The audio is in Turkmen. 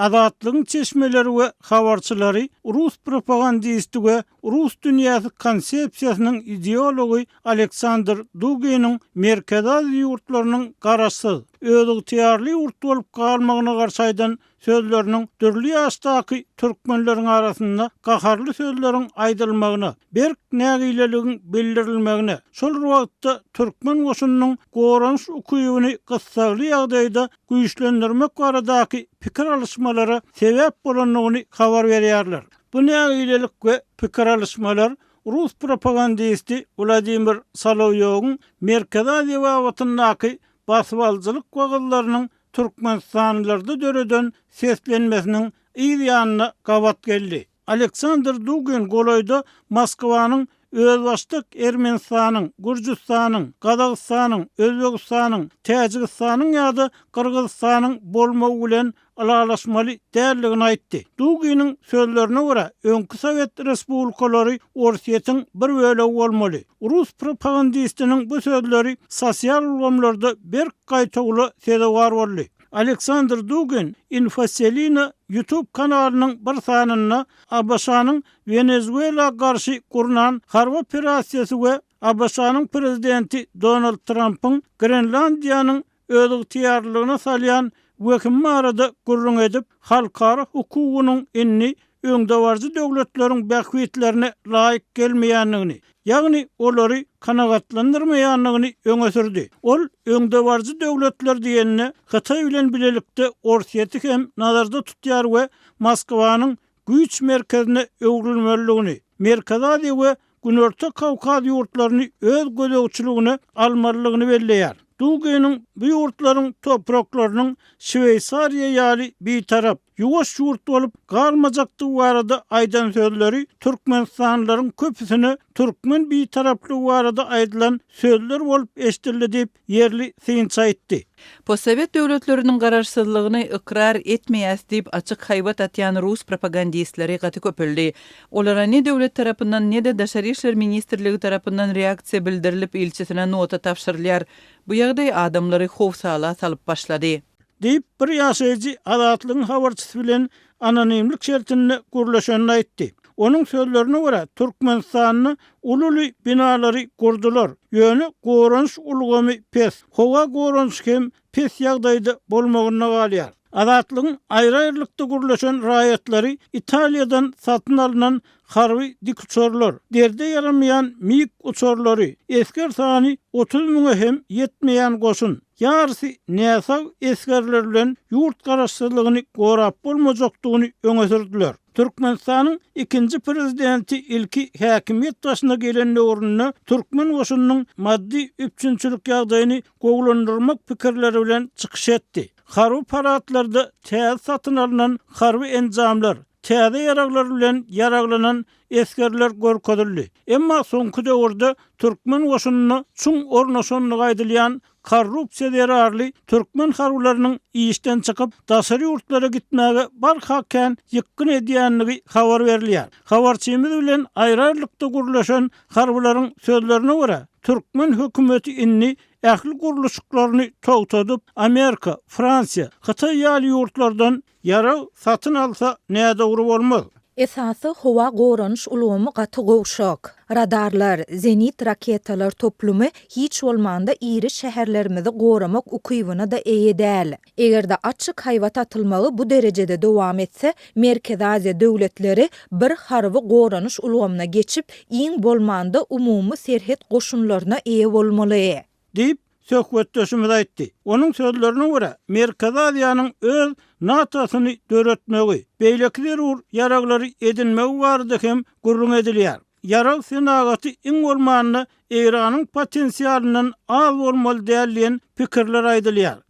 Azatlygyň çeşmeleri we habarçylary rus propagandisti we rus dünýäsi konsepsiýasynyň ideology Aleksandr Duginiň Merkezi Aziýa ýurtlarynyň garaşsyz, özygtyýarly ýurt bolup galmagyna garşy aýdan sözleriniň dürli ýaşdaky türkmenleriň arasynda gaharly sözleriň aýdylmagyna, berk nägileligiň bildirilmegine, şol bir wagtda türkmen goşunynyň goranyş ukybyny gyssagly ýagdaýda güýçlendirmek baradaky pikir alyşmalara sebäp bolandygyny habar berýärler. Bu nägilelik we pikir alyşmalar rus propagandisti Wladimir Solowýowyň Merkezi Aziýa babatyndaky basybalyjylyk wagyzlarynyň türkmenistanlylarda döreden seslenmesiniň yz ýanyna gabat geldi. Aleksandr Dugin golaýda Moskwanyň özbaşdak Ermenistanyň, Gürjüstanyň, Gazagystanyň, Özbegistanyň, Täjigistanyň ýa-da Gyrgyzystanyň bolmagy bilen ylalaşmaly däldigini aýtdy. Duginiň sözlerine görä, öňki sowet respublikalary Orsýetiň bir bölegi bolmaly. Rus propagandistiniň bu sözleri sosial ulgamlarda berk gaýtawula sezewar boldy. Aleksandr Dugin Infoselina YouTube kanalynyň bir sanynda ABŞ-nyň Wenezuela garşy gurnan harby operasiýasy we ABŞ-nyň prezidenti Donald Trampyň Grenlandiýanyň özygtyýarlylygyna salýan wehim barada gürrüň edip, halkara hukugynyň indi öňdebaryjy döwletleriň bähbitlerine laýyk gelmeýändigini, ýagny olary kanagatlandyrmaýandygyny öňe sürdi. Ol öňdebaryjy döwletler diýende Hytaý bilen bilelikde Orsýeti hem nazarda tutýar we Moskwanyň güýç merkezine öwrülmelidigini, Merkezi Aziýa we Günorta Kawkaz ýurtlaryny öz gözegçiligine almalydygyny belleýär. Duginiň bu ýurtlaryň topraklarynyň Şweýsariýa ýaly bitarap, ýuwaş ýurt bolup galmajakdygy barada aýdan sözleri türkmenistanlylaryň köpüsine türkmen bitaraplygy barada aýdylan sözler bolup eşidildi diýip, ýerli synçy aýtdy. Postsowet döwletleriniň garaşsyzlygyny ykrar etmeýäs diýip açyk haýbat atýan rus propagandistleri gaty köpeldi. Olara ne döwlet tarapyndan ne-de Daşary işler ministrligi tarapyndan reaksiýa bildirilip ilçisine nota tabşyrylýar. Bu ýagdaý adamlary howsala salyp başlady. Diýip, bir ýaşaýjy Azatlygyň habarçysy bilen anonimlik şertinde gürleşenini aýtdy. Onuň sözlerine görä, Türkmenistanda uly-uly binalary gurdular, ýöne goranyş ulgamy pes, howa goranyşy hem pes ýagdaýda bolmagynda galýar. Azatlygyň aýry-aýrylykda gürleşen raýatlary Italiýadan satyn alnan harby dikuçarlar, derde ýaramaýan MiG uçarlary, esger sany 30 müňe hem ýetmeýän goşun, ýarysy näsag esgerler bilen ýurt garaşsyzlygyny gorap bolmajakdygyny öňe sürdüler. Türkmenistanyň ikinji prezidenti ilki häkimiýet başyna gelen döwründe türkmen goşunynyň maddy üpjünçilik ýagdaýyny gowulandyrmak pikirleri bilen çykyş etdi. Harby paradlarda täze satyn alnan harby enjamlar, täze ýaraglar bilen ýaraglanan esgerler görkezildi. Emma soňky döwürde türkmen goşunyna çuň ornaşandygy aýdylýan korrupsiýa zerarly türkmen harbylarynyň işden çykyp, daşary ýurtlara gitmäge barha kän ýykgyn edýändigi habar berilýär. Habarçymyz bilen aýry-aýrylykda gürleşen harbylaryň sözlerine görä, türkmen hökümeti indi ähli gurluşyklaryny togtadyp, Amerika, Fransiýa, Hytaý ýaly ýurtlardan Ýarag satyn alsa nädogry bolmaz. Esasy howa goranyş ulgamy gaty gowşak. Radarlar, zenit raketalar toplumy hiç bolmanda iri şäherlerimizi goramak ukybyna-da eýe däl. Eger-de açyk haýbat atylmagy bu derejede dowam etse, Merkezi Aziýa döwletleri bir harby goranyş ulgamyna geçip, iň bolmanda umumy serhet goşunlaryna eýe bolmaly. Diýip, söhbetdeşimiz aýtdy. Onuň sözlerine görä, Merkezi Aziýanyň öz NATO-syny döretmegi, beýleki zerur ýaraglary edinmegi barada hem gürrüň edilýär. Ýarag senagaty iň bolmanda Eýranyň potensialyndan az bolmaly däl diýen pikirler aýdylýar.